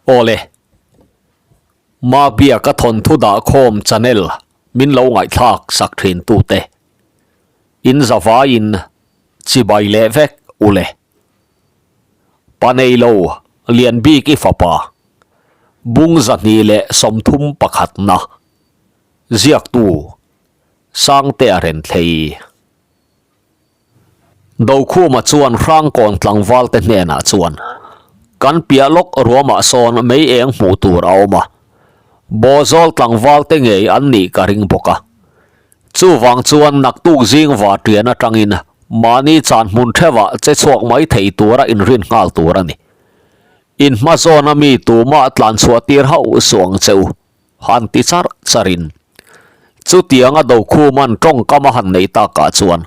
Awle, Mabiaka thawnthu dahkhawm channel min lo ngaihthlak sak thin tute, in zavaiin chibai leh vek ule. Pa neilo Lianbik i fapa, bung 231 na, ziaktu Sangtea Renthlei. Dokhuma chuan Hrangkawn tlangvalte hnenah chuan, Kan piah lawk ruamah sawn mei eng hmuh tur a awm a, Bawhzawl tlangvalte ngei an nih ka ring bawk a. Chuvang chuan naktuk zing varṭian aṭangin mahni chan hmun ṭheuhah che chhuak mai thei tura inrin nghal tur a ni. In hma zawna mi tumah tlan chhuah tir hauh suh ang che u. Han ti char charin chutianga Dokhuman tawngkam a han neih takah chuan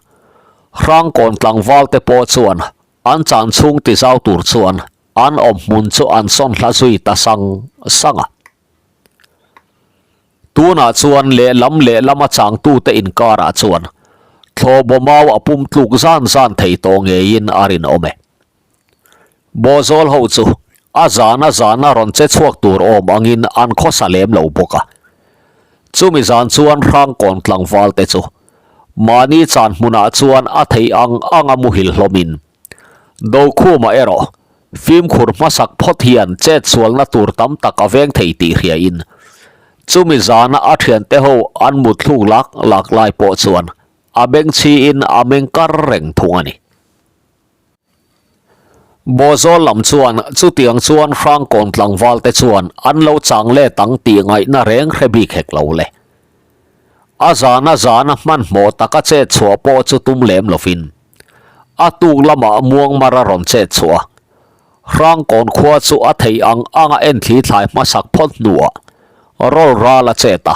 Hrangkawn tlangval te pawh chuan an chan chhung ti zau tur chuan an awm hmun chu an sawn hla zui ta sang sang a. Tunah chuan lehlam lehlama changtute inkarah chuan thlawhbaw mau a pum tluk zan zan thei tawh ngeiin a rinawm e. Bawhzawl ho chu a zana zana rawn che chhuak tur awm angin an khawsa lem lo bawk a. Chumi zan chuan Hrangkawn tlangval te chu mahni chan hmunah chuan a theih ang anga muhil hlawmin Dokhuma erawh fimkhur hmasak phawt hian chetsualna tur tam tak a veng thei tih hriain chumi zana a thiante ho an mutthluk lak lak lai pawh chuan a bengchhiin a meng kar reng thung a ni. Bawhzawl lam chuan chutiang chuan Hrangkawn tlangval te chuan an lo chang let ang tih ngaihna reng hre bik hek lo le. A zana zana hmanhmawh taka chet chhuah pawh chu tum lem lovin a tuk lamah muangmar a rawn chet chhuah a. Hrangkawn khua chu a theih ang anga enthli thlai hmasak phawt hnuah rawl ral a chet a,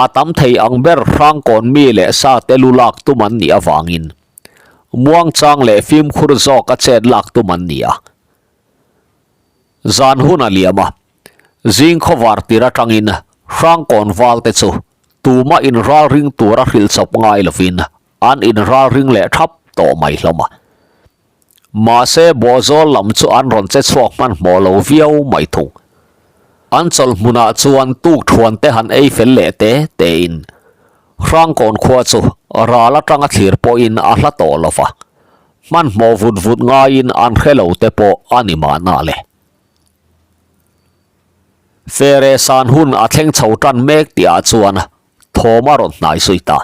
a tam thei ang ber Hrangkawn mi leh sa te lu lak tum an nih avangin Muangchang leh fimkhur zawk a chet lak tum an ni a. Zan hun a liam a, zing khawvar tir atangin Hrangkawn val te chu tuma inralring tura hrilh chawp ngai lovin an inralring leh thap tawh mai hlawm a. Mahse Bawhzawl lam chu an rawn che chhuak hmanhmawh lo viau mai thung. An chawlh hmunah chuan tukthuan te han ei fel leh te tein Hrangkawn khua chu ral atanga thlir pawhin a hla tawh lo va, hmanhmawh vut vut ngaiin an hre lo te pawh a ni mahna le. Fere san hun a thleng chho tan mek tihah chuan thawm a rawn hnai zui ta.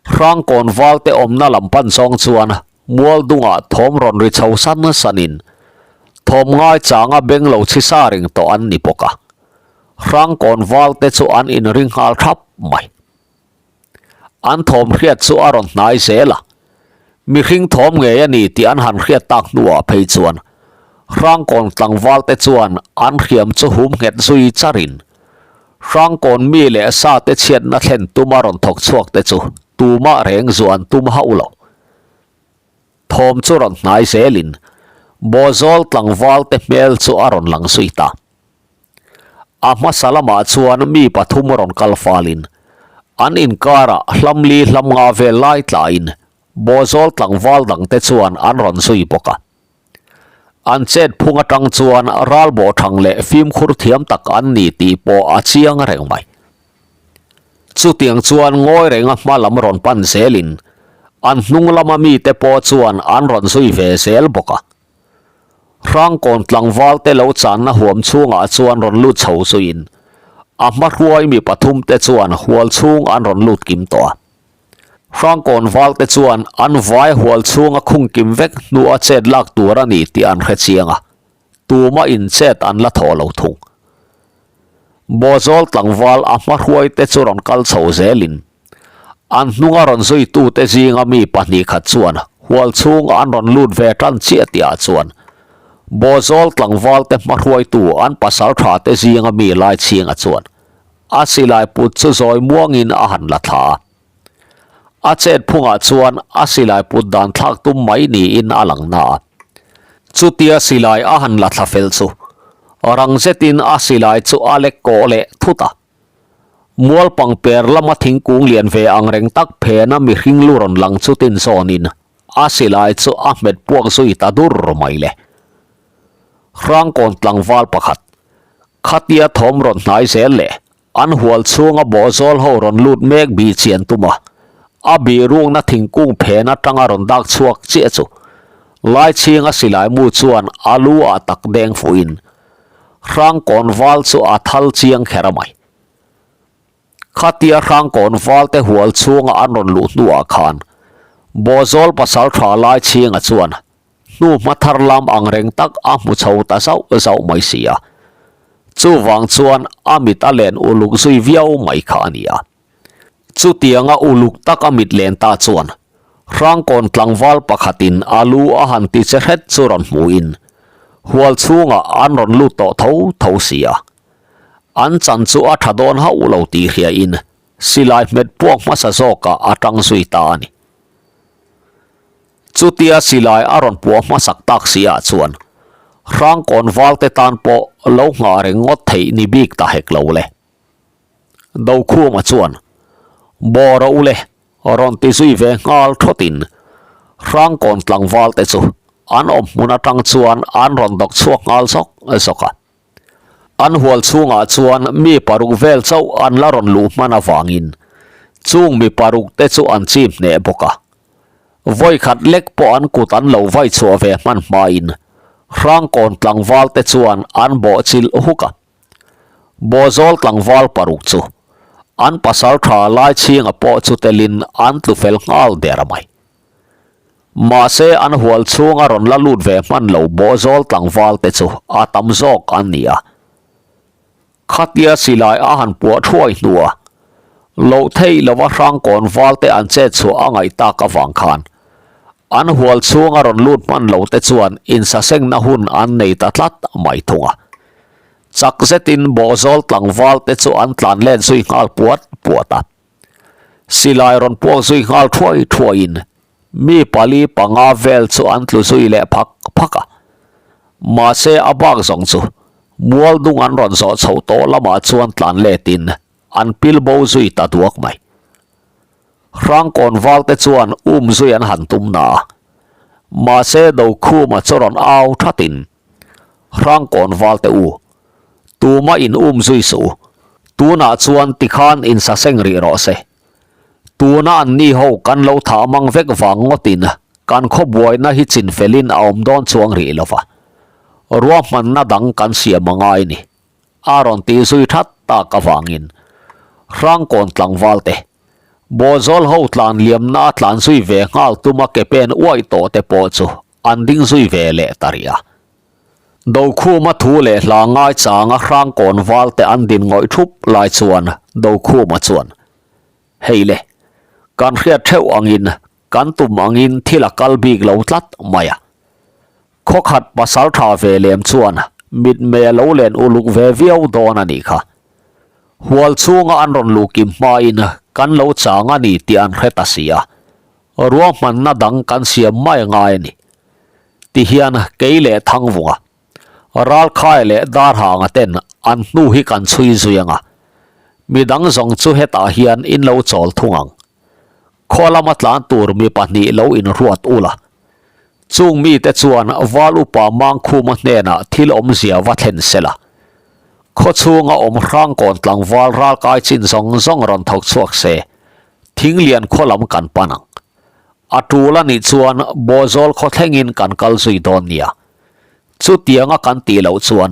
Hrangkawn valte awmna lam pan zawng chuan mual dungah thawm rawn ri chho san sanin thawm ngai changa beng lo chhi sa reng tawh an ni bawk a. Hrangkawn valte chu an inring nghal thap mai. An thawm hriat chu a rawn hnai zel a, mihring thawm ngei a ni tih an han hriat tak hnuah phei chuan Hrangkawn tlangvalte chuan an hriam chu hum nghet zui charin Hrangkawn mi leh sa te chhiatna thlen tuma rawn thawk chhuak te chu tumah reng zu an tum hauh lo. Thawm chu rawn hnai zelin Bawhzawl tlangval te hmel chu a rawn lang zui ta. A hmasa lamah chuan mi pathum rawn kal falin an inkarah hlamli hlam nga vel lai tlain Bawhzawl tlangval dangte chuan an rawn zui bawk a. An chet phung atang chuan ral bawhthang leh fimkhur thiam tak an ni tih pawh a chiang reng mai. Chutiang chuan ngawi renga hma lam rawn pan zelin an hnung lama mite pawh chuan an rawn zui ve zel bawk a. Hrangkawn tlangval te lo channa huam chhungah chuan rawn lut chho zuiin a hma hruai mi pathum te chuan hual chhung an rawn lut kim tawh a. Hrangkawn valte chuan an vai hual chhunga khung kim vek hnua chet lak tur a ni tih an hre chiang a, tuma in chet an la thaw lo thung. Bawhzawl tlangval a hma hruaite chu rawn kal chho zelin an hnunga rawn zuitute zinga mi pahnih khat chuan hual chhung an rawn lut ve tan chiah tihah chuan Bawhzawl tlangvalte hma hruaitu an pasal thate zinga mi Laichhinga chuan A silai put chu zawi muangin a han la thla a. A chet phungah chuan a silai put dan thlak tum mai niin a lang na a. Chutia silai a han la thla fel chu rang zetin a silai chu a lek kawh leh thut a. Mual pangper lama thingkung lian ve ang reng tak phena mihring lu rawn lang chu tin zawnin a silai chu a hmet puak zui ta dur mai le. Hrangkawn tlangval pakhat, khatia thawm rawn hnai zel leh an hual chhunga bawhzawl ho rawn lut mek bih chian tum a, a bih rukna thingkung phen atanga rawn dak chhuak chiah chu Laichhinga silai mu chuan a lu ah tak deng fuhin Hrangkawn val chu a thal chiang kher a mai. Khatia Hrangkawn valte hual chhunga an rawn luh hnuah khan Bawhzawl pasal tha Laichhinga chuan hnu hma thar lam ang reng tak a hmu chho ta zauh zauh mai si a. Chuvang chuan a mit a len uluk zui viau mai kha a ni a. Chutianga uluk tak a mit len ta chuan Hrangkawn tlangval pakhatin a lu a han ti che hret chu rawn hmuhin hual chhungah an rawn lut tawh tho tho si a. An chan chu a tha dawn hauh lo tih hriain silai hmet puak hmasa zawkah a tang zui ta a ni. Chutia silai a rawn puah hmasak tak si ah chuan Hrangkawn valte tan pawh lo nghah reng ngawt theih ni bik ta hek lo le. Dokhuma chuan, Baw rawh u le, rawn ti zui ve nghal thawtin Hrangkawn tlangvalte chu an awm hmun atang chuan an rawn dawk chhuak nghal zawk zawk a. An hual chhungah chuan mi paruk vel chauh an la rawn luh hman avangin chung mi paruk te chu an chim hneh bawk a. Vawi khat lek pawh an kut an lo vai chhuah ve hman hmain Hrangkawn tlangval te chuan an bawh chilh huk a. Bawhzawl tlangval paruk chu an pasal tha Laichhinga pawh chu telin an tlu fel nghal der mai. Mahse an hual chhunga rawn la lut ve hman lo Bawhzawl tlangval te chu a tam zawk an ni a. Khatia silai a han puah thuai hnua loh theih lova Hrangkawn val te an chet chhuah a ngaih tak avang khan an hual chhunga rawn lut hman lo te chuan insasengna hun an nei ta tlat mai thung a. Chak zetin Bawhzawl tlangval te chu an tlan let zui nghal puat puat a. Silai rawn puak zui nghal thuai thuaiin mi pali panga vel chu an tlu zui leh phak phak a. Mahse a bak zawng chu mual dung an rawn zawh chhoh tawh lamah chuan tlan letin an pil bo zui ta duak mai. Hrangkawn valte chuan um zui an han tum na a. Mahse Dokhuma chu rawn au thatin Hrangkawn valte u, tuma in um zui suh u, tunah chuan tikhan in sa seng rih rawh se. Tuna an ni ho kan lo thah mang vek vang ngawtin kan khaw buaina hi chin felin a awm dawn chuang rih lo va, ruahmanna dang kan siam a ngai ni, a rawn tih zui that tak avangin Hrangkawn tlangval te, Bawhzawl ho tlan liamna a tlan zui ve nghal tuma ke pen uaih tawh te pawh chu An ding zui ve leh ta rih a. Dokhuma thu leh hla ngaichanga Hrangkawn valte an din ngawih thup lai chuan Dokhuma chuan, Hei le, kan hriat theuh angin kan tum angin thil a kal bik lo tlat mai a. Khawkhat pasal tha ve lem chuan mitmei a lo len uluk ve viau dawn a nih kha. Hual chhunga an rawn luh kim hmain kan lo chang a ni tih an hre ta si a. Ruahmanna dang kan siam mai ngai a ni. Tihian kei leh Thangvunga, Ralkhai leh Darhanga ten an hnu hi kan chhui zui ang a, midang zawng chu hetah hian in lo chawl thung ang. Khaw lama tlan tur mi pahnih lo inruat ula. Chung mite chuan Val upa Mangkhuma hnenah thil awmzia va thlen sela. Khaw chhunga awm Hrangkawn tlangval ralkai chin zawng zawng rawn thawk chhuak se, Thinglian khaw lam kan pan ang. A tul a nih chuan Bawhzawl khaw thlengin kan kal zui dawn nia. Chutianga kan tih loh chuan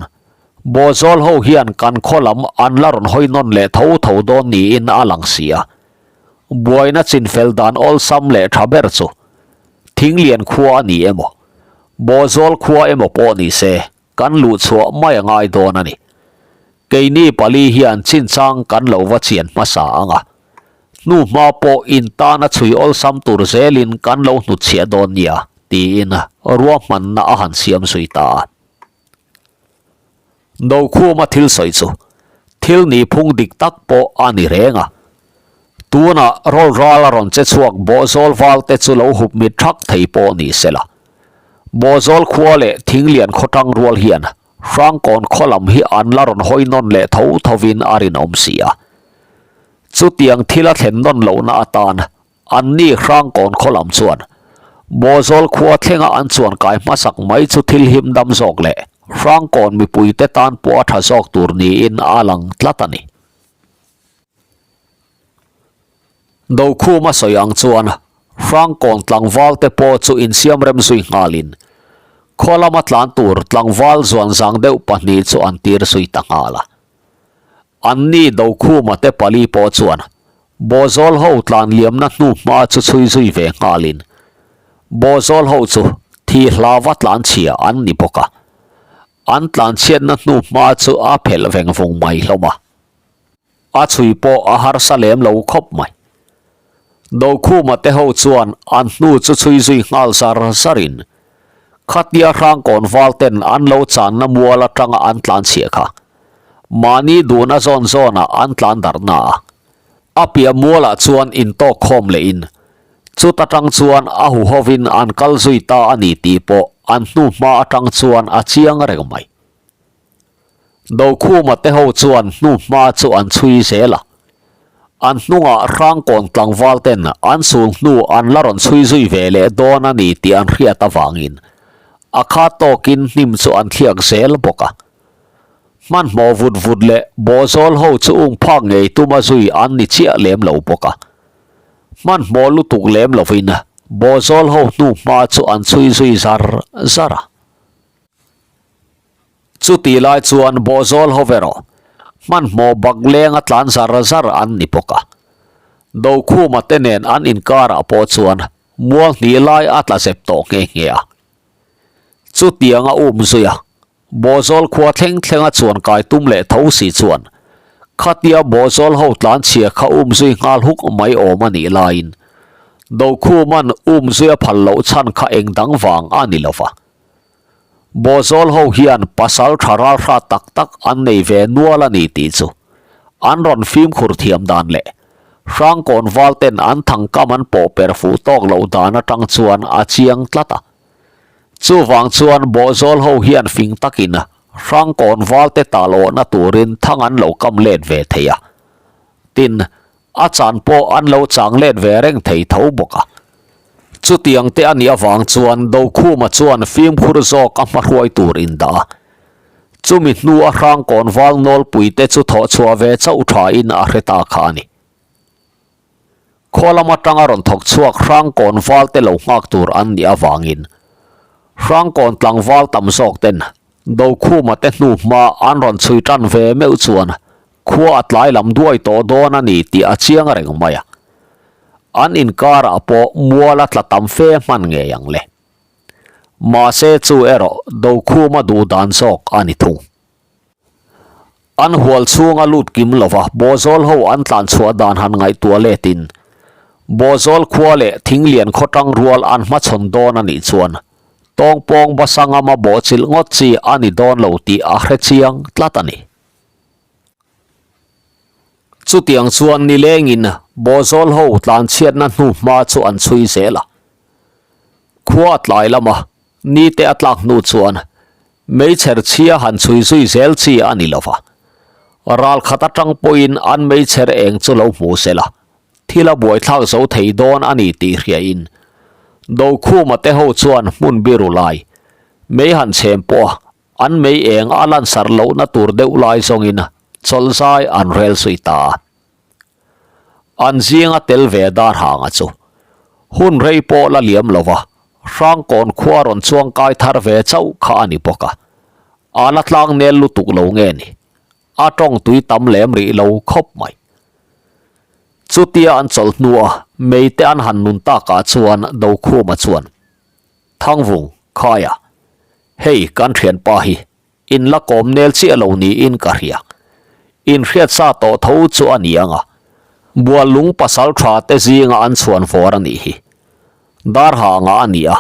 Bawhzawl ho hian kan khaw lam an la rawn hawi nawn leh tho tho dawn niin a lang si a. Buaina chinfel dan awlsam leh tha ber chu Thinglian khua a ni emaw, Bawhzawl khua emaw pawh ni se kan luh chhuah mai a ngai dawn a ni. Keini pali hian chinchang kan lo va chian hmasa ang a, hnu hma pawh intana chhui awlsam tur zelin kan lo hnutchhiah dawn nia, tiin ruahmanna a han siam zui ta a. Dokhuma thil sawi chu thil nihphung dik tak pawh a ni reng a. Tunah rawlral a rawn che chhuak Bawhzawl valte chu lo hup mit thak thei pawh ni sela. Bawhzawl khua leh Thinglian khaw tang rual hian Hrangkawn khaw lam hi an la rawn hawi nawn leh tho thovin a rinawm si a. Chutiang thil a thlen nawn lohna atan anni Hrangkawn khaw lam chuan Bawhzawl khua thlenga an chuan kai hmasak mai chu thil him dam zawk leh. Hrangkawn mipuite tan pawh a tha zawk tur niin a lang tlat a ni. Dokhuma sawi ang chuan Hrangkawn tlangval te pawh chu insiam rem zui nghalin khaw lama tlan tur tlangval zuan zang deuh pahnih chu an tir zui ta nghal a. Anni Dokhuma te pali pawh chuan Bawhzawl ho tlan liamna hnu hma chu chhui zui ve nghalin Bawhzawl ho chu thi hlava tlan chhia an ni bawk a, an tlan chhiatna hnu hma chu a phelh veng vung mai hlawm a. A chhui pawh a harsa lem lo khawp mai. Dokhuma te ho chuan an hnu chu chhui zui nghal zar zarin khatia Hrangkawn val ten an lo channa mual atanga an tlan chhiah kha mahni duhna zawn zawnah an tlan darhna a. A piah mualah chuan intawk khawm lehin chuta tang chuan a huhovin an kal zui ta a ni tih pawh an hnu hma atang chuan a chiang reng mai. Dokhuma te ho chuan hnu hma chu an chhui zel a, an hnungah Hrangkawn tlangval ten an sul hnu an la rawn chhui zui ve leh dawn a ni tih an hriat avangin a kha tawkin hnim chu an thliak zel bawk a. Hmanhmawh vut vut leh bawhzawl ho chu ung phak ngei tuma zui an ni chiah lem lo bawk a. Hmanhmawh lutuk lem lovin bawhzawl ho hnu hma chu an chhui zui zar zar a. Chutih lai chuan bawhzawl ho erawh hmanhmawh bak lenga tlan zar zar an ni bawk a. Dokhuma te nen an inkarah pawh chuan mual hnih lai a tla zep tawh nghe nghe a. Chutianga um zui a, bawhzawl khua thleng thlenga chuan kai tum leh tho si chuan khatia bawhzawl ho tlan chhia kha um zui nghal huk mai awm a nih laiin Dokhuma'n um zui a phal loh chhan kha eng dang vang a ni lova. Bawhzawl ho hian pasal tha ral hrat tak tak an nei ve nual a ni tih chu an rawn fimkhur thiam dan leh Hrangkawn val ten an thangkam an pawh per fuh tawk loh dan atang chuan a chiang tlat a. Chuvang chuan Bawhzawl ho hian fing takin Hrangkawn val te tal awhna turin thang an lo kam let ve thei a. Tin, A chan pawh an lo chang let ve reng thei tho bawk a. Chutiang te a nih avang chuan Dokhuma chuan fimkhur zawk a hmahruai tur in dah a. Chumi hnu a Hrangkawn val nawlpui te chu thawh chhuah ve chauh tha in a hre ta kha a ni. Khaw lam atanga rawn thawk chhuak Hrangkawn val te lo nghak tur an nih avangin Hrangkawn tlangval tam zawk ten Dokhuma te hnu hma an rawn chhui tan ve meuh chuan Khua a tlai lam duai tawh dawn a ni tih a chiang reng mai a. An inkarah pawh mual a tla tam fe hman ngei ang le. Mahse chu erawh Dokhuma duh dan zawk a ni thung. An hual chhunga lut kim lova Bawhzawl ho an tlan chhuah dan han ngaihtuah letin Bawhzawl khua leh Thinglian khaw tang rual an hmachhawn dawn a nih chuan tawngpawng basangama bawhchilh ngawt chi a ni dawn lo tih a hre chiang tlat a ni. Chutiang chuan nilengin Bawhzawl ho tlanchhiatna hnu hma chu an chhui zel a. Khua a tlai lama nite a tlak hnu chuan meichher chhia han chhui zui zel chi a ni lova. Ral khat atang pawhin an meichher eng chu lo hmu sela, thil a buaithlak zo thei dawn a ni tih hriain Dokhuma te ho chuan hmun biru lai mei han chhem pawh a An mei eng a lansar lohna tur deuh lai zawngin chawlh zai an rel zui ta a. An zinga tel ve dar hanga chu hun rei pawh la liam lova Hrangkawn khua rawn chuang kai thar ve chauh kha a ni bawk a. A la tlang nel lutuk lo nge ni? A tawng tui tam lem rih lo khawp mai. Chutia an chawlh hnua mei te an han nun takah chuan Dokhuma chuan Thangvung, Khaia, hei kan thianpa hi in la kawm nel chiah lo niin ka hria. In hriat sa tawh tho chu a ni ang a, Buallung pasal tha te zinga an chhuan vawr a nih hi. Darhanga a ni a,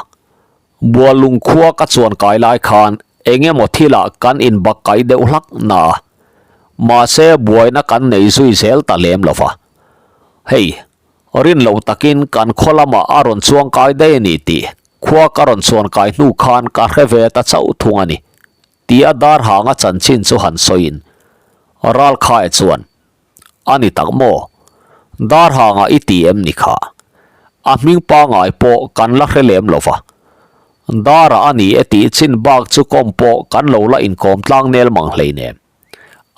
Buallung khua ka chuan kai lai khan eng emaw thilah kan inbak kai deuh hlak na a, mahse buaina kan nei zui zel ta lem lo va. Hei, Rin lo takin kan khaw lamah a rawn chuang kai daih a ni tih khua ka rawn chuan kai hnu khan ka hre ve ta chauh thung a ni, tia dar hanga chanchin chu han sawiin Ralkhaia chuan, A ni tak maw? Dar hanga i ti em ni kha? A hming pangai pawh kan la hre lem lo va. Dara a ni e tih chin bak chu kawm pawh kan lo la inkawm tlang nel mang hleinem.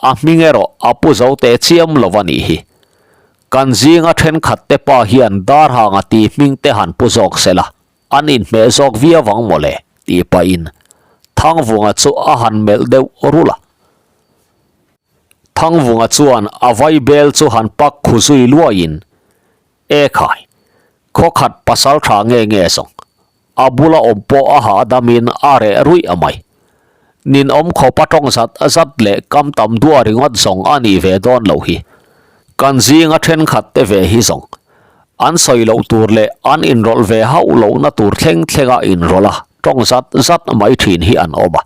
A hming erawh a pu zo teh chiam lo a nih hi. Kan zinga thenkhat te pa hian Darhanga tih hming te han pu zawk se la, an inhmeh zawk viau ang mawle tih pahin Thangvunga chu a han melh deuh rulh a. Thangvunga chuan a vaibel chu han pak khu zui luaiin, E khai, khawkhat pasal tha nge nge zawng, a bula awm pawh a hahdamin a reh ruih a mai. Ninawm khawpa tawng zat zat leh kam tam duah ringawt zawng a nih ve dawn loh hi. Kan zinga thenkhat te ve hi zawng, an sawi loh tur leh an inrawlh ve hauh lohna tur thleng thlenga inrawlh a tawng zat zat mai thin hi an awm a.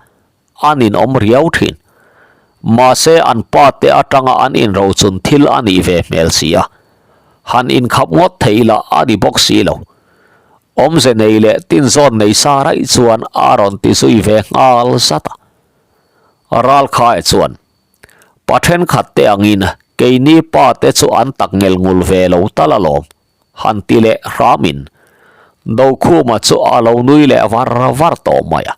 An inawm riau thin. Mahse an pa te atanga an inrochun thil a nih ve hmel si a. Han inkhap ngawt thei lah a ni bawk si lo. Awmze nei leh tinzawn nei sa raih chuan a rawn ti zui ve nghal zat a. Ralkhae chuan, Pa thenkhat te angin keini pa te chu an tak ngel ngul ve lo tal alawm. Han ti leh hramin Dokhuma chu a lo nui leh var var tawh mai a.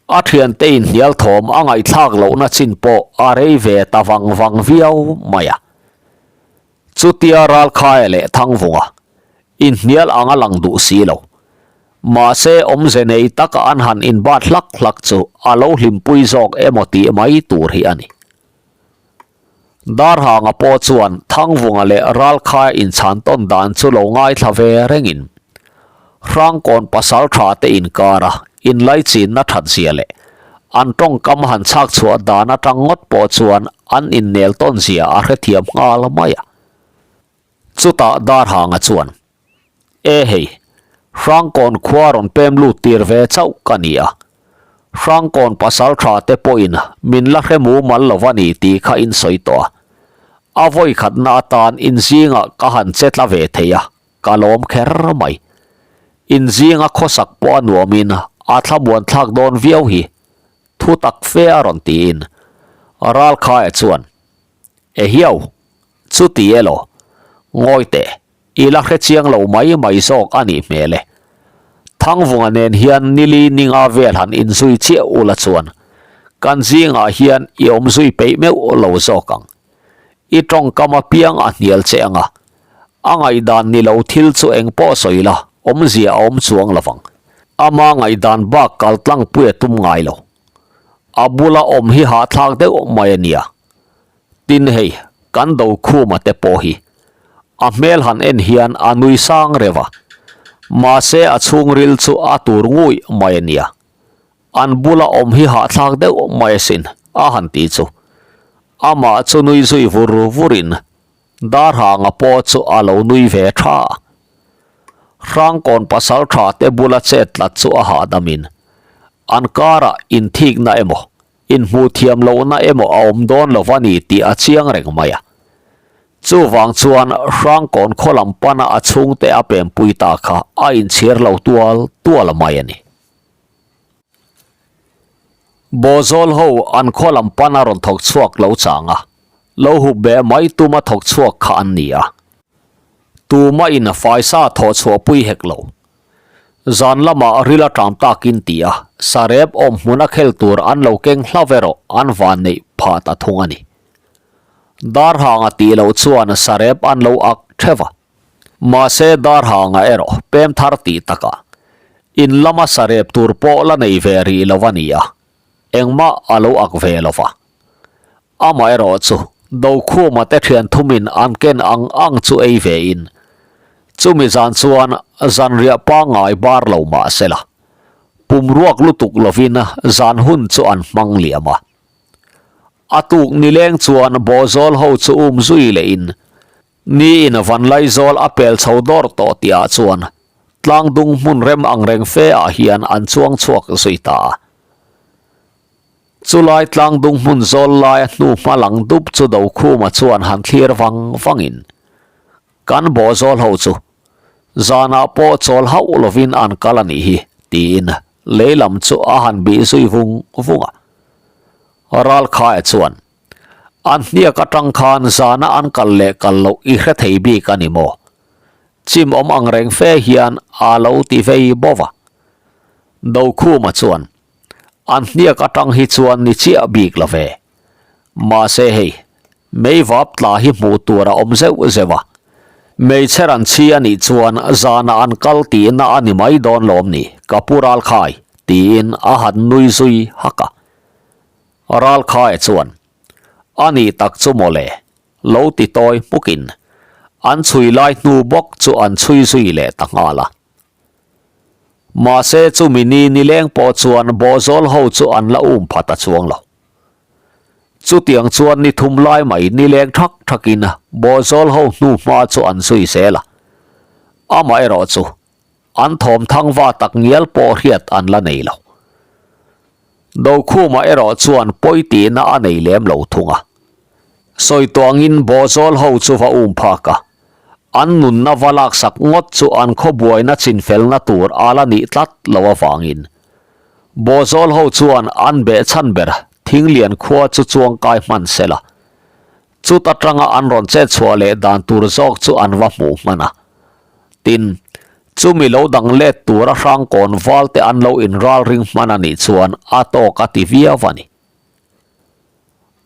A thiante inhnial thawm a ngaihthlak lohna chin pawh a rei ve ta vang vang viau mai a. Chutia Ralkhaia leh Thangvunga inhnial ang a lang duh si lo. Mahse awmze nei taka an han inbat hlak hlak chu a lo hlimpui zawk emaw tih mai tur hi a ni. Darhanga pawh chuan Thangvunga leh Ralkhaia inchhan tawn dan chu lo ngaithla ve rengin Hrangkawn pasal tha te inkara inlaichinna that zia leh an tawngkam han chhak chhuah dan atang ngawt pawh chuan an innel tawn zia a hrethiam nghal mai a. Chutah Darhanga chuan, E hei, Hrangkawn khua rawn pem lut tir ve chauh ka ni a. Hrangkawn pasal tha te pawhin min la hre mumal lo a ni tih kha in sawi tawh a. A vawi khatna atan in zingah ka han che tla ve thei a, ka lawm kher mai. In zinga khawsak pawh a nuamin a thlamuan thlak dawn viau hi, thu tak fe a rawn tiin Ralkhaia chuan, E hiau, chuti elaw, ngawi teh. I la hre chiang lo mai mai zawk a nih hmel e. Thangvunga nen hian nili ninga vel han inzui chiah ula chuan kan zingah hian i awm zui peih meuh lo zawk ang. I tawngkam apiang a hnial che ang a, a ngaihdan ni lo thil chu eng pawh sawi la awmzia a awm chuang lo vang. Ama ngaihdan bak kal tlangpui a tum ngai lo. A bula awm hi hahthlak deuh mai a nia. Tin hei, kan Dokhuma te pawh hi a hmel han en hian a nui sang reuh a, mahse a chhungril chu a tur ngui mai a nia. An bula awm hi hahthlak deuh mai asin a han ti chu. Amah chu nui zui vur vurin Darhanga pawh chu a lo nui ve tha a. Hrangkawn pasal tha te bula chet tlat chu a hahdamin an karah inthikna emaw Inhmuh thiam lohna emaw a awm dawn lo va ni tih a chiang reng mai a. Chuvang chuan Hrangkawn khaw lam pana a chhungte a pempui ta kha a inchhir lo tual tual mai a ni. Bawhzawl ho an khaw lam pana rawn thawk chhuak lo chang a, lo hup beh mai tuma thawk chhuak kha an ni a. Tuma in faisa thawh chhuahpui hek lo. Zan lamah ril a ṭam takin ti a, sarep awm hmun a khel tur an lo keng hlau erawh an van neih phah ta thung a ni. Darhanga tih loh chuan sarep an lo ak ṭheuh a. Mahse Darhanga erawh pem thar tih takah in lama sarep tur pawh la nei ve rih lo a ni a, engmah a lo ak ve lo va. Amaherawh chu Dokhuma te thian thumin an ken ang ang chu ei ve in, chumi zan chuan zanriah pangngai bar lo mah sela, pum ruak lutuk lovin zan hun chu an hmang liam a. A tuk nileng chuan bawhzawl ho chu um zui lehin, ni in Vanlaizawl a pel chho dawr tawh tihah chuan tlangdung hmun rem angreng fe ah hian an chuang chhuak zui ta a. Chulai tlangdung hmun zawl laia hnu hma lang dup chu Dokhuma chuan han thlir vang vangin, Kan bawhzawl ho chu zanah pawh chawl hauh lovin an kal a nih hi, tiin lei lam chu a han bih zui vung vung a. Ralkhaia chuan, An hniak atang khan zana an kal leh kal loh i hre thei bik a ni maw? Chim awm ang reng fe hian a lo ti vei bawk a. Dokhuma chuan, An hniak atang hi chuan ni chiah bik lo ve. Mahse hei, meivap tla hi hmuh tur a awm zeuh zeuh a. Hmeichhe ran chhi a nih chuan zanah an kal tihna a ni mai dawn lawm ni, ka pu Ralkhai, tiin a han nui zui hak a. Ralkhaia chuan, A nih tak chu mawle, lo ti tawi hmukin an chhui lai hnu bawk chu an chhui zui leh ta nghal a. Mahse chumi ni nileng pawh chuan bawhzawl ho chu an la um phat a chuang lo. Chutiang chuan ni thum lai mai nileng thak thakin bawhzawl ho hnu hma chu an zui zel a. Amaherawh chu an thawm thangva tak ngial pawh hriat an la nei lo. Dokhuma erawh chuan pawi tihna a nei lem lo thung a. Sawi tuangin bawhzawl ho chu va um phak a, an nunna va laksak ngawt chu an khaw buaina chinfelna tur a la nih tlat lo avangin bawhzawl ho chuan an behchhan ber Thinglian khua chu chuangkai hman se la. Chut atanga an rawn chet chhuah leh dan tur zawk chu an va hmuh hman a. Tin, chumi lo dang let tura hrangkawn val te an lo inral ring hman a nih chuan a tawk a ti viau a ni.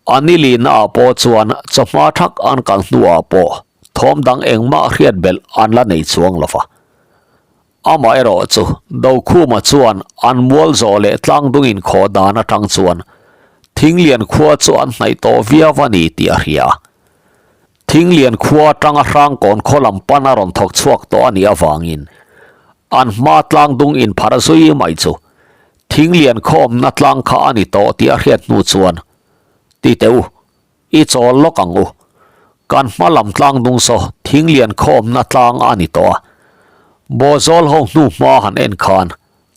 A ni lihna ah pawh chuan chawhma thak an kal hnuah pawh thawm dang engmah hriat belh an la nei chuang lo va. Amaherawh chu Dokhuma chuan an mual zawh leh tlangdung inkhawh dan atang chuan Thinglian khua chu an hnaih tawh viau a ni tih a hria a. Thinglian khua atanga Hrangkawn khaw lam pan a rawn thawk chhuak tawh a nih avangin an hma tlangdung inpharh zui mai chu Thinglian khawmna tlang kha a ni tawh tih a hriat hnu chuan ti teh u. I chawl lawk ang u. Kan hma lam tlang dung saw thinglian khawmna tlang a ni tawh a. Bawhzawl ho hnu hma han en khan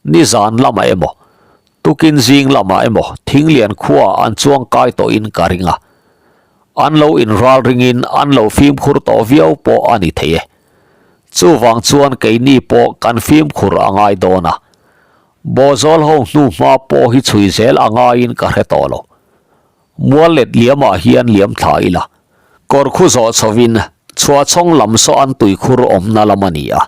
nizan lamah emaw, tukin zing lamah emaw thinglian khuaah an chuang kai tawhin ka ring a. An lo inral ringin an lo fimkhur tawh viau pawh a ni thei e. Chuvang chuan keini pawh kan fimkhur a ngai dawn a. Bawhzawl ho hnu hma pawh hi chhui zel a ngaiin ka hre tawh lo. Mual let liamah hian liam thla ila, kawr khu zawh chhovin chhuahchhawng lam saw an tuikhur awmna lam a ni a,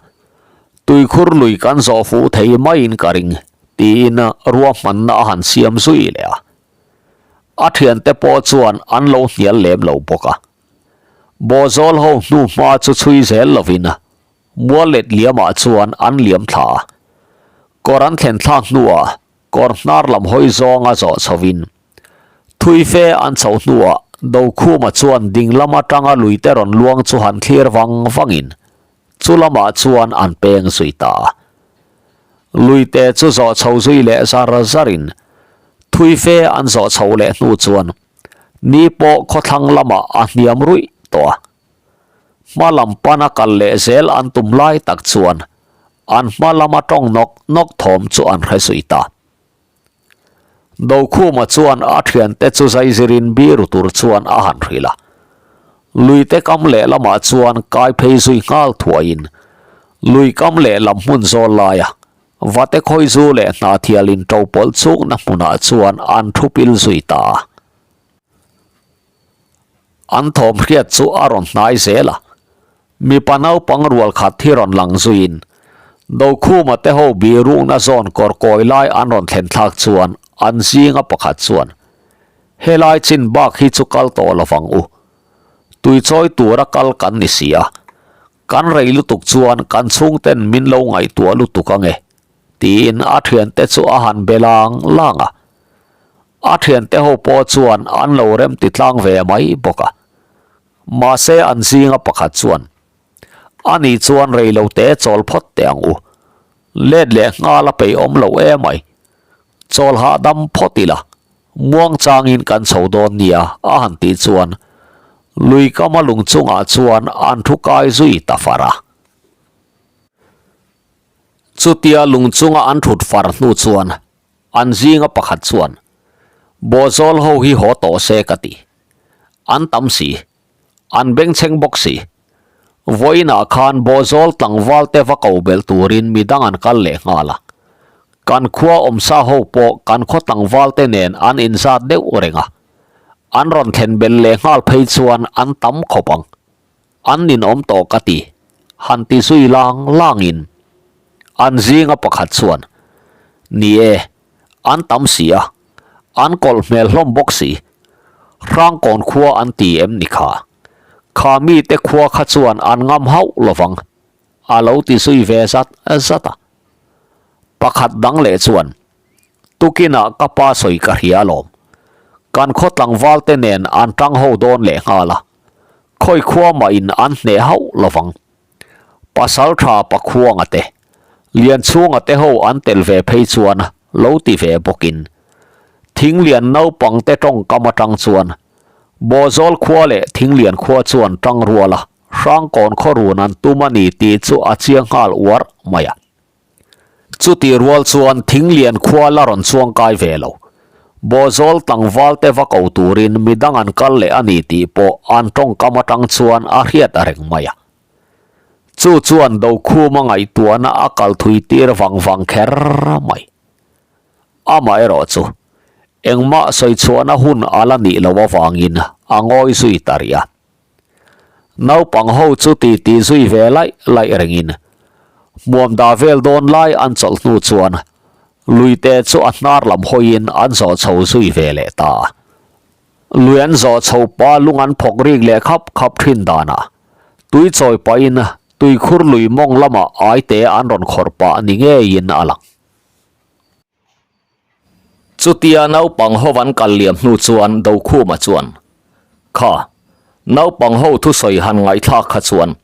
tuikhur lui kan zawh fuh thei maiin ka ring, tiin ruahmanna a han siam zui leh a. A thiante pawh chuan an lo hnial lem lo bawk a. Bawhzawl ho hnu hma chu chhui zel lovin mual let liamah chuan an liam thla a. Kawr an thlen thlak hnuah Kawr hnar lam hawi zawnga zawh chhovin thui fe an chhoh hnuah Dokhuma chuan ding lam atanga luite rawn luang chu han thlir vang vangin chu lamah chuan an peng zui ta a. Luite chu zawh chho zui leh zar zarin thui fe an zawh chhoh leh hnu chuan ni pawh khawthlang lamah a hniam ruih tawh a. Hma lam pana kal leh zel an tum lai tak chuan An hma lama tawng nawk nawk thawm chu an hre zui ta. Dokhuma chuan a thiante chu zaizirin biru tur chuan a han hrilh a. Luite kam lehlamah chuan kai phei zui nghal thuaiin lui kam lehlam hmun zawl laia vate khawizu leh hnathial in to pawlh chungna hmunah chuan an thu pil zui ta a. An thawm hriat chu a rawn hnai zel a. Mipa naupang rual khat hi rawn lang zuiin Dokhuma te ho birukna zawn kawr kawi lai an rawn thlen thlak chuan an zinga pakhat chuan, Helai chin bak hi chu kal tawh lo vang u. Tuichawi tura kal kan ni si a, kan rei lutuk chuan kan chhungten min lo ngaihtuah lutuk ange, tiin a thiante chu a han be lang lang a. A thiante ho pawh chuan an lo remti tlang ve mai bawk a. Mahse an zinga pakhat chuan, A nih chuan rei lo te chawl phawt teh ang u. Let leh nghal a peih awm lo emai. Chawl hahdam phawt ila, muang changin kan chho dawn nia a han tih chuan lui kama lung chungah chuan an thu kai zui ta far a. Chutia lung chunga an thut far hnu chuan an zinga pakhat chuan, Bawhzawl ho hi haw tawh se ka ti. An tam si. An bengchheng bawk si. Vawiinah khan Bawhzawl tlangval te va ko belh turin mi dang an kal leh nghal a. Kan khua awmsa ho pawh kan khaw tlangval te nen an inzat deuh reng a. An rawn thlen belh leh nghal phei chuan an tam khawp ang. An ninawm tawh ka ti. Han ti zui lang langin an zinga pakhat chuan. Ni e, an tam si a, an kawlh hmel hlawm bawk si. Hrangkawn khua an ti em ni kha? Kha mite khua kha chuan an ngam hauh lovang, a lo ti zui ve zat zat a. Pakhat dang leh chuan, Tukinah ka pa sawi ka hria alawm. Kan khaw tlangval te nen an tang ho dawn leh nghal a, khawi khua mah in an hneh hauh lovang. Pasal tha Pakhuanga te, Lianchhunga te ho an tel ve phei chuan lo ti ve bawkin, Thinglian naupang te tawngkam atang chuan Bawhzawl khua leh Thinglian khua chuan tang rual a, Hrangkawn khaw run an tum a ni tih chu a chiang nghal uar mai a. Chutih rual chuan Thinglian khua la rawn chuang kai ve lo. Bawhzawl tlangval te va ko turin midang an kal leh a ni tih pawh an tawngkam atang chuan a hriat a reng mai a. Chu chuan Dokhuma ngaihtuahna a kal thui tir vang vang kher mai. Amaherawh chu engmah sawi chhuahna hun a la nih loh avangin a ngawi zui ta rih a. Naupang ho chu ti ti zui ve laih laih rengin hmuam dah vel dawn lai an chawlh hnu chuan luite chu a hnar lam hawiin an zawh chho zui ve leh ta a. Lui an zawh chho pa lung an phawk rik leh khap khap thin danah tui chawi pahin tuikhur lui mawng lamah aite an rawn khawrh pah ni ngeiin a lang. Chutia naupang ho an kal liam hnu chuan Dokhuma chuan, Kha, naupang ho thusawi han ngaihthlak kha chuan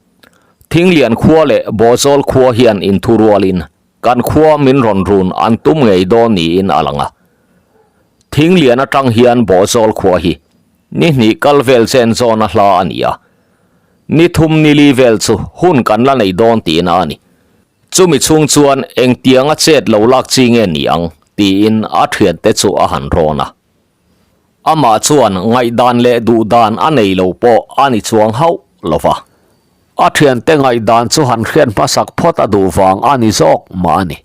Thinglian khua leh Bawhzawl khua hian inthurualin kan khua min rawn run an tum ngei dawn niin a lang a. Thinglian atang hian Bawhzawl khua hi ni hnih kal vel chen zawna hla a ni a, ni thum ni li vel chu hun kan la nei dawn tihna a ni. Chumi chhung chuan engtianga chet lo lak chi nge ni ang tiin a thiante chu a han rawn a. Amah chuan ngaihdan leh duhdan a nei lo pawh a ni chuang hauh lo va. A thiante ngaihdan chu han hriat hmasak phawt a duh vang a ni zawk mah a ni.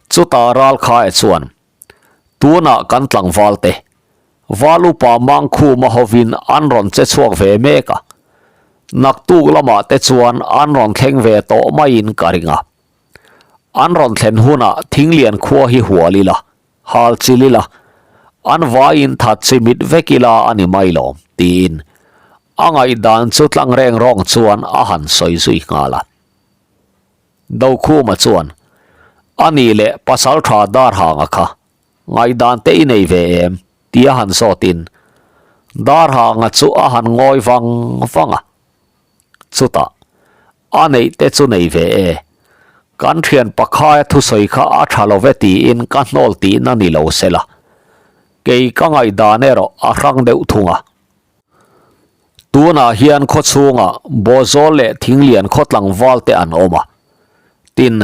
Chutah Ralkhae chuan, Tunah kan tlangval te, Val upa Mangkhuma hovin an rawn che chhuak ve mek a, naktuk lamah te chuan an rawn thleng ve tawh maiin ka ring a. An rawn thlen hunah Thinglian khua hi hual ila, hal chil ila, an vaiin that chi mit vek ila a ni mai lawm, tiin a ngaihdan chu tlang reng rawng chuan a han sawi zui nghal a. Dokhuma chuan, A nih leh pasal tha dar hanga kha, ngaihdan te i nei ve em? tia han zawtin dar hanga chu a han ngawi vang vang a. Chutah, A neih te chu nei ve e, kan thian pakhaia thusawi kha a tha lo ve tiin ka hnawl tihna ni lo se la, kei ka ngaihdan erawh a hrang deuh thung a. Tunah hian khaw chhungah Bawhzawl leh Thinglian khaw tlangval te an awm a, tin,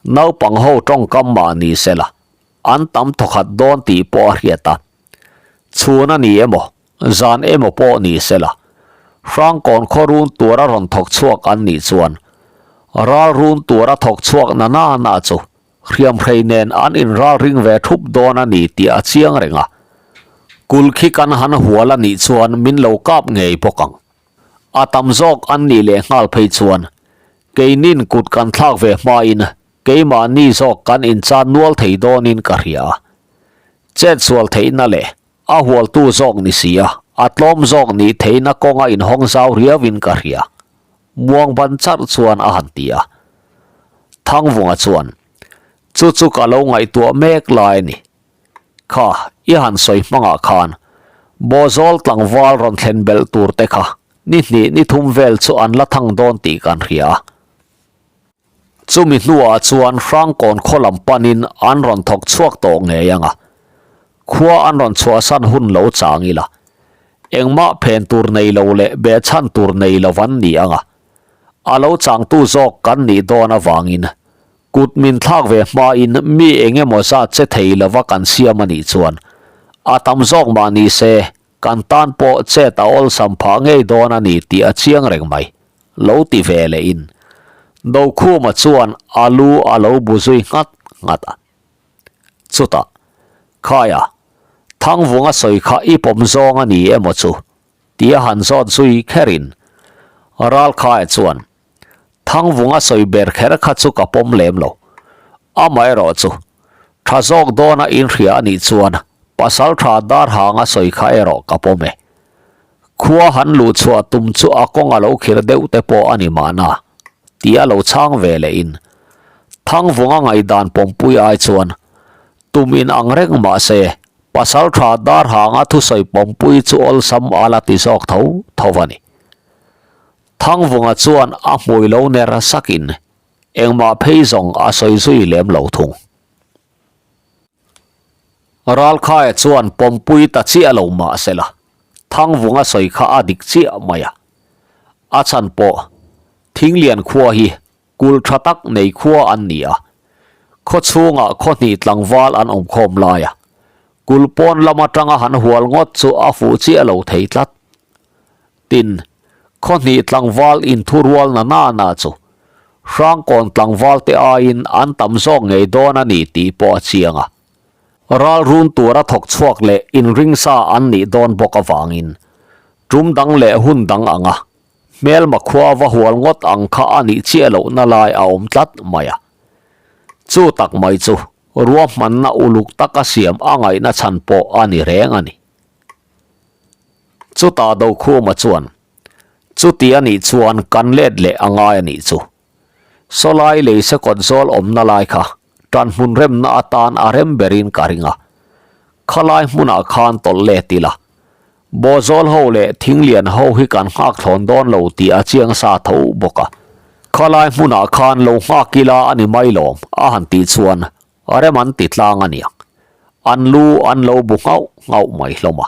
naupang ho tawngkam mah ni se la, an tam thawkhat dawn tih pawh a hriat a. Chhun a ni emaw, zan emaw pawh ni se la, Hrangkawn khaw run tura rawn thawk chhuak an nih chuan ral run tura thawk chhuak na na na chu Hriamhrei nen an inral ring ve thup dawn a ni tih a chiang reng a, kul khi kan han hual a nih chuan min lo kap ngei bawk ang. A tam zawk an nih leh nghal phei chuan keinin kut kan thlak ve hmain keimahni zawk kan inchan nual thei dawnin ka hria a. Chetsual theihna leh a hualtu zawk ni si a, a tlawm zawk nih theihna kawnga inhawng zau riauin ka hria. Muang ban charh chuan a han ti a. Thangvunga chuan, Chu chu ka lo ngaihtuah mek lai a ni. Kha, i han sawi hmangah khan Bawhzawl tlangval rawn thlen belh tur te kha ni hnih ni thum vel chu an la thang dawn tih kan hria a. Chumi hnuah chuan Hrangkawn khaw lam panin an rawn thawk chhuak tawh ngei ang a, khua an rawn chhuahsan hun lo chang ila, engmah phen tur nei lo leh behchhan tur nei lo an ni ang a, a lo changtu zawk kan nih dawn avangin kut min thlak ve hmain mi eng emaw zat che thei lova kan siam a nih chuan a tam zawk mah ni se kan tan pawh chet a awlsam phah ngei dawn a ni tih a chiang reng mai. Lo ti ve leh in Dokhuma chuan a lu a lo bu zui nghat nghat a. Chutah, Khaia, Thangvunga sawi kha i pawm zawng a ni emaw chu? tia han zawt zui kher in Ralkhaia chuan, Thangvunga sawi ber kher kha chu ka pawm lem lo. Amaherawhchu, tha zawk dawna inhria a nih chuan Pasaltha Darhanga sawi kha erawh ka pawm e. Khua han luh chhuah tum chu a kawng a lo khir deuh te pawh a ni mahna, tih a lo chhang ve lehin Thangvunga ngaihdan pawmpui ai chuan tum in ang reng mah se Pasaltha Darhanga thusawi pawmpui chu awlsam a la ti zawk tho tho a ni. Thangvunga chuan a hmui lo ner sakin Engmah phei zawng a sawi zui lem lo thung. Ralkhaia chuan pawmpui ta chiah lo mah sela, Thangvunga sawi kha a dik chiah mai a. A chhan pawh, Thinglian khua hi kul tha tak nei khua an ni a. Khaw chhungah khaw hnih tlangval an awm khawm lai a, kul pawn lam atanga han hual ngawt chu a fuh chiah lo thei tlat. Tin, khaw hnih tlangval inthurual na na na chu Hrangkawn tlangvalte aiin an tam zawk ngei dawn a ni tih pawh a chiang a. Ral run tura thawk chhuak leh inringsa an nih dawn bawk avangin tum dang leh hun dang anga hmelma khua va hual ngawt ang kha a nih chiah lohna lai a awm tlat mai a. Chu tak mai chu ruahmanna uluk taka siam a ngaihna chhan pawh a ni reng a ni. Chutah Dokhuma chuan, Chuti a nih chuan kan let leh a ngai a nih chu. Sawlai lei sekawt zawl awmna lai kha tan hmun remna atan a rem berin ka ring a. Khalai hmunah khan tawlh let ila. Bawhzawl ho leh thinglian ho hi kan nghak thlawn dawn lo tih a chiang sa tho bawk a. Khalai hmunah khan lo nghak ila a ni mai lawm a han tih chuan Rem an ti tlang a niang. An lu an lo bu nghauh nghauh mai hlawm a.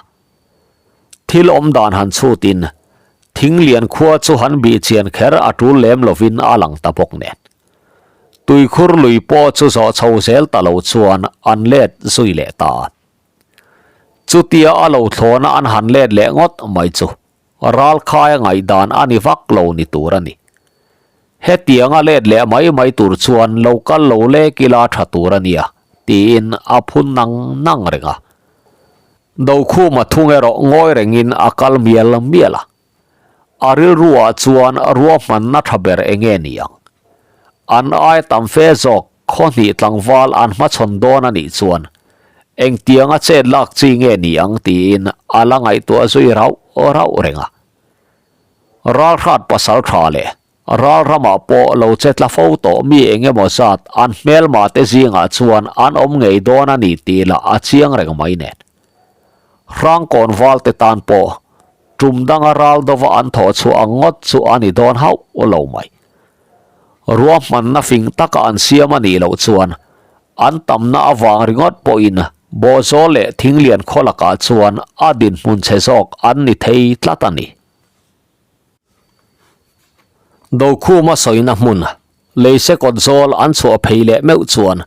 Thil awm dan han chhutin Thinglian khua chu han bih chian kher a tul lem lovin a lang ta bawk nen. Tuikhur lui pawh chu zawh chho zel ta lo chuan an let zui leh ta a. Chutia a lo thlawna an han let leh ngawt mai chu Ralkhaia ngaihdan a ni vak lo ni tur a ni. Hetianga let leh mai mai tur chuan lo kal lo lek ila tha tur a nia, tiin a phun nang nang reng a. Dokhuma thung erawh ngawi rengin a kal mial mial a. A rilruah chuan ruahmanna tha ber enge ni ang? An ai tam fe zawk khaw hnih tlangval an hmachhawn dawn a nih chuan engtianga chet lak chi nge ni ang tiin a la ngaihtuah zui rauh rauh reng a. Ralhrat pasal tha leh ral ramah pawh lo che tla fo tawh mi eng emaw zat an hmelma te zingah chuan an awm ngei dawn a ni tih lah a chiang reng mai nen. Hrangkawn valte tan pawh tum danga ral dova an thawh chhuah ang ngawt chu a ni dawn hauh lo mai. Ruahmanna fing taka an siam a nih loh chuan an tamna avang ringawt pawhin Bawhzawl leh Thinglian khaw lakah chuan a dinhmun chhe zawk an ni thei tlat a ni. Dokhuma sawina hmun Leise kawt zawl an chhuah phei leh meuh chuan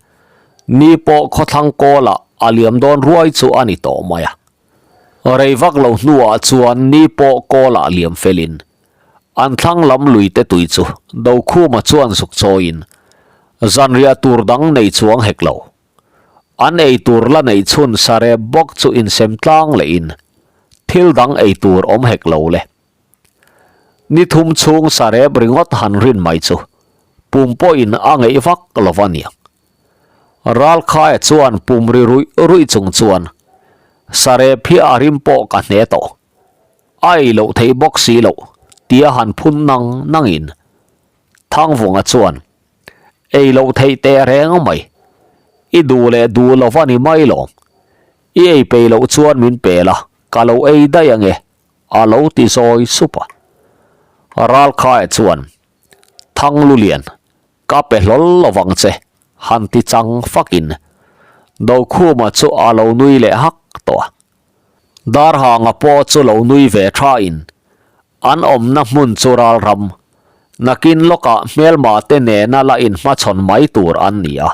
ni pawh khawthlang kawlah a liam dawn ruai chu a ni tawh mai a. Rei vak lo hnuah chuan ni pawh kawlah liam felin an thlang lam lui te tui chu Dokhuma chuan zuk chawiin zanriah tur dang nei chuang hek lo. An ei tur la neih chhun sarep bawk chu insem tlang lehin thil dang ei tur awm hek lo le. Ni thum chhung sarep ringawt han rin mai chu pum pawhin a ngeih vak lo va niang. Ralkhaia chuan pum ri ruih ruih chung chuan sarep hi a rim pawh ka hne tawh. A ei loh theih bawk si loh tia han phun nang nangin Thangvunga chuan ei loh theih teh reng mai. I duh leh duh lo va ni mai lawm. I ei peih loh chuan min pe la, ka lo ei daih ange a lo ti zawi sup a. Ralkhaia chuan, Thanglulian, ka pe hlawl lo vang che, han ti chang fakin Dokhuma chu a lo nui leh hak tawh a. Darhanga pawh chu lo nui ve thain an awmna hmun chu ralram, nakin lawkah hmelma te nena la inhmachhawn mai tur an ni a.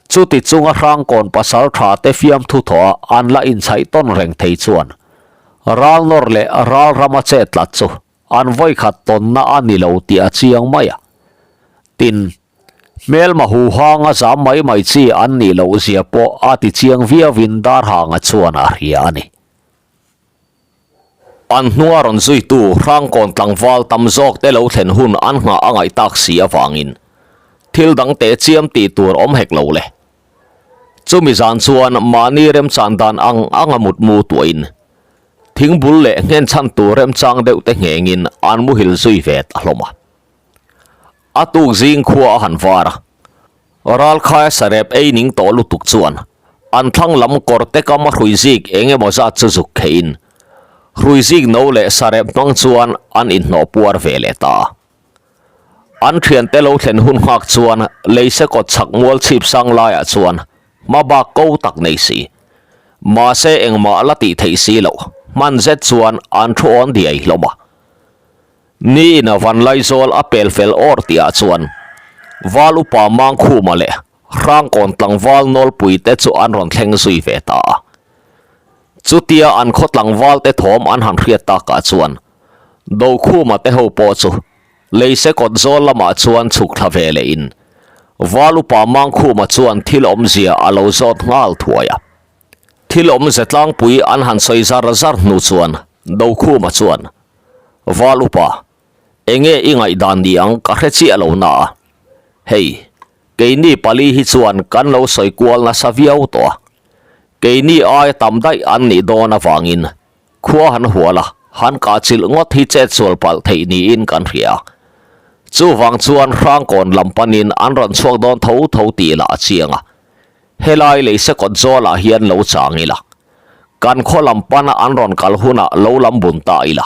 Chuti chunga Hrangkawn pasal tha te fiamthu thawh a an la inchhaih tawn reng thei chuan ral nawr leh ral rama chet tlat chu an vawikhat tawnna a ni lo tih a chiang mai a. Tin, hmelma huhanga zam mai mai chi an nih loh zia pawh a ti chiang viauin Darhanga chuan a hria a ni. An hnunga rawn zuitu Hrangkawn tlangval tam zawk te lo thlen hun an nghah a ngaih tak si avangin. Thil dang teh chiam tih tur awm hek lo le. Chumi zan chuan mahni remchan dan ang anga mutmu tuahin thingbul leh nghenchhan tur remchang deuh te nghengin an muhil zui ve ta hlawm a. A tuk zing khua a han var a, Ralkhaia sarep ei ning tawh lutuk chuan an thlang lam kawr te kam a hrui zik eng emaw zat chu zuk kheihin hrui zik no leh sarep hmang chuan an inhnawh puar ve leh ta a. An thiante lo thlen hun nghak chuan leise kawt chhak mual chhip sang laiah chuan hma bak ko tak nei si. Mahse engmah la tih theih si loh hman zet chuan an thu awn diai hlawm a. Ni in a van Laizawl a pel fel awr tihah chuan Val upa Mangkhuma leh Hrangkawn tlangval nawlpui te chu an rawn thleng zui ve ta a. Chutia an khaw tlangval te thawm an han hriat takah chuan Dokhuma te ho pawh chu Leise kawt zawl lamah chuan chhuk thla ve leh in Val upa Mangkhuma chuan thil awmzia a lo zawt nghal thuai a. Thil awmze tlangpui an han sawi zar zar hnu chuan Dokhuma chuan Val upa, enge i ngaihdan ni ang ka hre chiah lo na a. Hei, keini pali hi chuan kan lo sawi kual nasa viau tawh a. Keini aia tam daih an nih dawn avangin khua han hual a, han kahchilh ngawt hi chetsual palh theih niin kan hria. Chuvang chuan Hrangkawn lam panin an rawn chhuak dawn tho tho tih lah a chiang a. Helai leise kawt zawlah hian lo chang ila. Kan khaw lam pana an rawn kal hunah lo lam bun ta ila.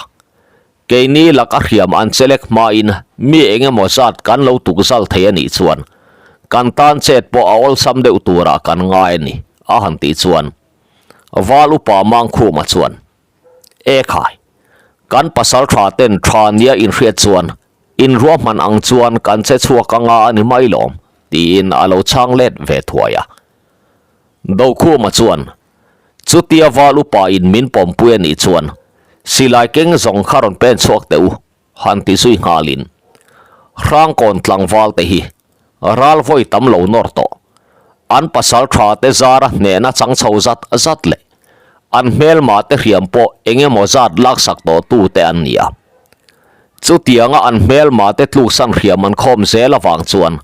Keini laka hriam an chelek hmain mi eng emaw zat kan lo tuk zal thei a nih chuan kan tan chet pawh a awlsam deuh turah kan ngai a ni, a han tih chuan Val upa Mangkhuma chuan, E khai, kan pasal tha ten tha nia inhriat chuan inruahman ang chuan kan che chhuak anga a ni mai lawm, tiin a lo chhang let ve thuai a. Dokhuma chuan, Chutia val upa in min pawmpui a nih chuan silai keng zawng kha rawn pen chhuak teh u, han ti zui nghalin Hrangkawn tlangval te hi ral vawi tam lo nawr tawh. An pasal tha te zara hnehna chang chho zat zat leh an hmelma te hriam pawh eng emaw zat laksak tawh tu te an ni a. Chutianga an hmelma te tluksan hriam an khawm zel avang chuan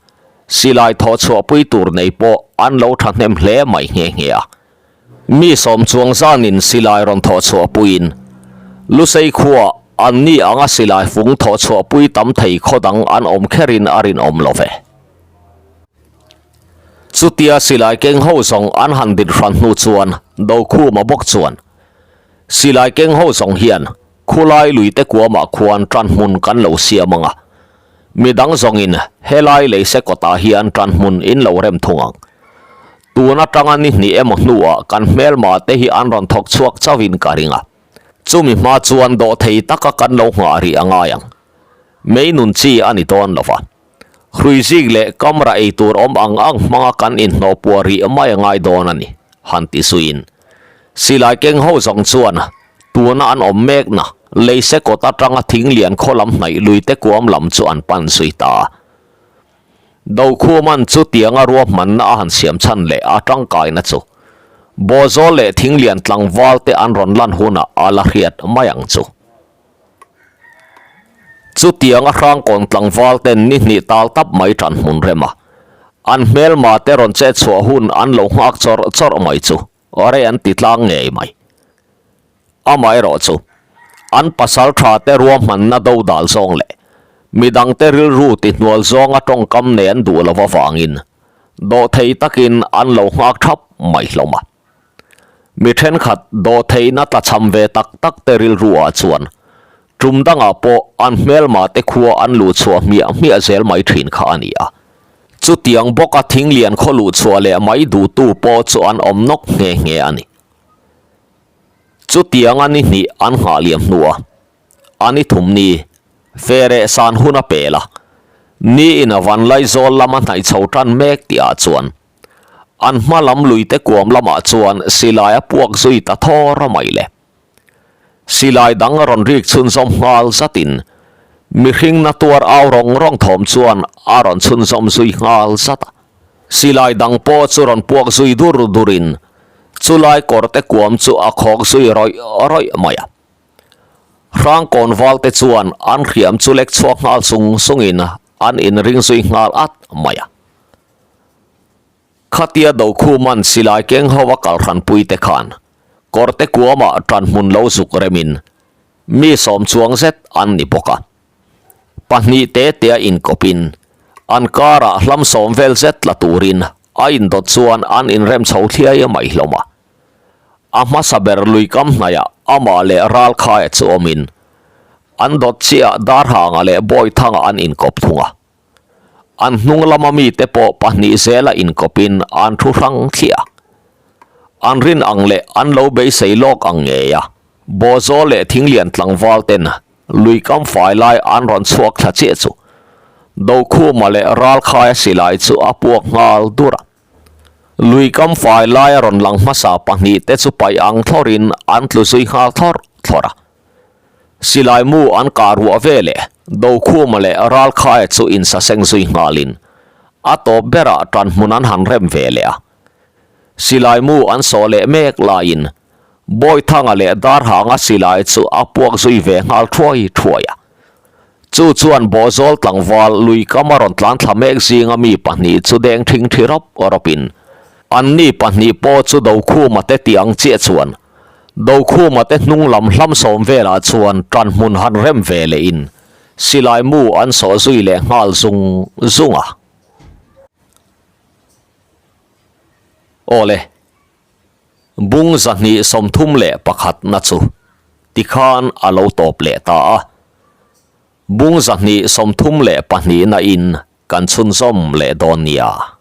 Silai thawh chhuahpui tur nei pawh an lo thahnem hle mai nghe nghe a. Mi sawm chuang zanin silai rawn thawh chhuahpuiin Lusei khua an ni anga silai fung thawh chhuahpui tam thei khaw dang an awm kherin a rinawm lo ve. Chutia silai keng ho zawng an han din hran hnu chuan Dokhuma bawk chuan silai keng ho zawng hian khulai luite kuamah khuan tanhmun kan lo siam ang a, Midang zawngin helai leise kawtah hian tanhmun in lo rem thung ang. Tun atanga ni hnih emaw hnuah kan hmelma te hi an rawn thawk chhuak chauhin ka ring a. Chumi hma chuan dawhthei taka kan lo nghah rih a ngai ang. Mei nun chi a ni dawn lo va. Hruizik leh camera ei tur awm ang ang hmanga kan inhnawh puah rih mai a ngai dawn a ni, han ti zuiin. Silai keng ho zawng chuan Tuna an awm mekna leise kawt atanga thing lian khaw lam hnaih lui te kuam lam chu an pan zui ta a. Dokhuman chu tianga ruahmanna a han siam chhan leh a tangkaina chu Bawhzawl leh thing lian tlangval te an rawn lan hunah a la hriat mai ang chu. Chutianga Hrangkawn tlangval ten ni hnih tal tap mai tan hmun rem a, an hmelma te rawn chet chhuah hun an lo nghak chawrh chawrh mai chu. Rei an ti tlang ngei mai. Amaherawh chu, an pasal tha te ruahmanna do dal zawng leh midangte rilru ti hnual zawnga tawngkam nei an duh lo avangin dawhthei takin an lo nghak thap mai hlawm a. Mi thenkhat dawhtheihna tlachham ve tak tak te rilru ah chuan tum dangah pawh an hmelma te khua an luh chhuah hmiah hmiah zel mai thin kha a ni a. Chutiang bawka thinglian khaw luh chhuah leh mai duhtu pawh chu an awm nawk nghe nghe a ni. Chutianga ni hnih an nghah liam hnuah a ni thum ni fe reh san hun a pel a, niin a Vanlaizawl lama hnaih chho tan mek tihah chuan an hma lam luite kuam lamah chuan silai a puak zui ta thawr a mai le. Silai dang a rawn rik chhunzawm nghal zatin mihring na tuar au rawng rawng thawm chuan a rawn chhunzawm zui nghal zat a. Silai dang pawh chu rawn puak zui dur durin chulai kawr te kuam chu a khawk zui rawih rawih mai a. Hrangkawn val te chuan an hriam chu lek chhuak nghal sung sungin an inring zui nghal at mai a. Khatia Dokhuman silai keng ho a kal hranpui te khan kawrte kuamah ṭanhmun lo zuk remin mi sawm chuang zet an ni bawk a. Pahnih te tea inkawpin an karah hlam sawm vel zet tla turin a indawt chuan an inrem chho thliai mai hlawm a. A hmasa ber lui kam hnaihah amah leh Ralkhaia chu awmin an dawt chiah Darhanga leh Bawithanga an inkawp thung a. An hnung lama mite pawh pahnih zela inkawpin an thu hrang thliah a. An rin ang leh an lo beisei lawk ang ngei a, Bawhzawl leh Thinglian tlangval ten lui kam fai lai an rawn chhuak thla chiah chu Dokhuma leh Ralkhaia silai chu a puak nghal dur a. Lui kam fai laia rawn lang hmasa pahnih te chu paih ang thlawrin an tlu zui nghal thlawrh thlawrh a. Silai mu an kah ruah ve leh Dokhuma leh Ralkhaia chu insaseng zui nghalin a tawp berah ṭanhmun an han rem ve leh a. Silai mu an sawh leh mek laiin Bawithanga leh Darhanga silai chu a puak zui ve nghal thuai thuai a. Chu chuan Bawhzawl tlangval lui kam a rawn tlan thla mek zinga mi pahnih chu deng thing thi rawp rawpin anni pahnih pawh chu Dokhuma te tih ang chiah chuan Dokhuma te hnung lam hlam sawm velah chuan tan hmun han rem ve lehin silai mu an sawh zui leh nghal zung zung a. Awle. Bung 231 na chu tikhan a lo tawp leh ta a. Bung 232 na in kan chhunzawm leh dawn nia.